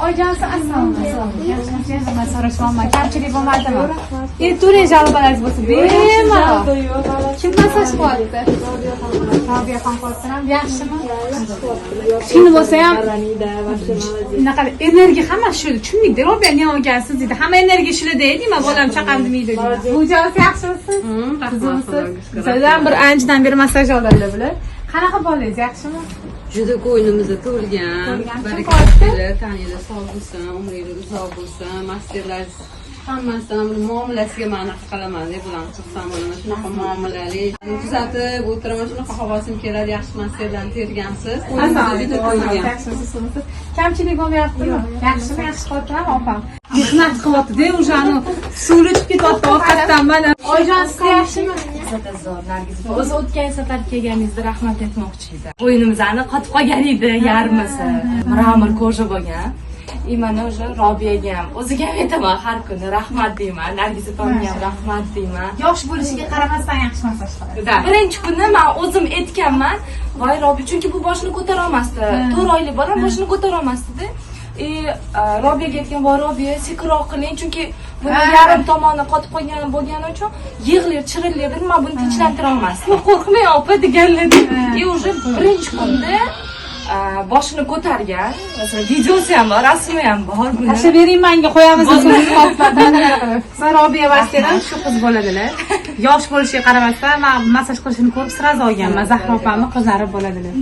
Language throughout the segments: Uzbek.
Oyijonsi, assalomu alaykum. Yaxshimisiz? So'rashyapman. Kamchilik bo'lmadimi? Aytavering, жалоба laringiz bo'lsa bemalol. Kim massaj qilyapti? Robiya xon qilyaptilar. Yaxshimi? Kichkina bo'lsa ham unaqa energiya hamma shu tushundikda. Robiya nima olgansiz deydi. Hamma energiya shularda deyman, bolam chaqam demaydi deydi. Buvijonsi, yaxshimisiz? Qizimsiz? Sizdan bir anchadan beri massaj oladilar bular. Qanaqa bolangiz, yaxshimi? Juda ko'nglimizda to'lgan. To'lgan. Kim Baraka qo'yibdi? topinglar, taninglar sog' bo'lsin, umringiz uzoq bo'lsin. Masterlar hammasidan buni muomalasiga man anaqa qilaman deb bularni xursand bo'laman. Shunaqa muomalali. Kuzatib o'tiraman, shunaqa havosim keladi. Yaxshi masterlarni tergansiz. Ko'nglimizda juda to'lgan. Yaxshimisiz? Kamchilik bo'lmayaptimi? Yaxshimi? Yaxshi qilyaptilarmi opam? Mehnat qilyapti-da, уже anu suvli chiqib ketyapti orqasidan mana. Oyijon, sizga yaxshimi? Zo'r, Nargiz opa. O'zi o'tgan safar kelganingizda rahmat aytmoqchi edim. Bo'ynimizni qotib qolgan edi yarmisi. Мрамор кожа bo'lgan. И mana уже Robiyaga ham, o'ziga ham aytaman har kuni rahmat deyman. Nargiz opamga ham rahmat deyman. Yosh bo'lishiga qaramasdan yaxshi massaj qiladi. Birinchi kuni man o'zim aytganman, voy Robiya, chunki bu boshini ko'tara olmasdi. 4 oylik bolam boshini ko'tara olmasdi-da. И Robiyaga aytgan, voy Robiya, sekinroq qiling, chunki buni yarim tomoni qotib qolgan bo'lgani uchun yig'laydi, chirillaydi, man buni tinchlantira olmasdim. Qo'rqmang, opa, deganlar. И уже birinchi kunda boshini ko'targan. Masalan, videosi ham bor, rasmi ham bor buni. Tashlab bering manga, qo'yamiz. Sizlar Robiya masterim shu qiz bo'ladilar. Yosh bo'lishiga qaramasdan man massaj qilishini ko'rib сразу olganman. Zahra opamni qizlari bo'ladilar.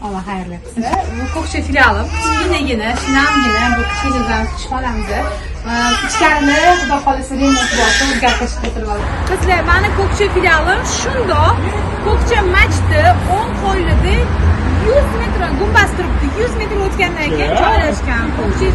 Alloh xayrli qilsin. Bu Ko'kcha filialim kichkinagina, shinamgina bu kichkina xonamiz. Ichkarini xudo xohlasa remont bo'lyapti, o'zgartirish kiritiladi. Qizlar, mani Ko'kcha filialim shundoq Ko'kcha machiti o'ng qo'lida 100 metr gumbaz turibdi. 100 metr o'tgandan keyin joylashgan. Ko'kcha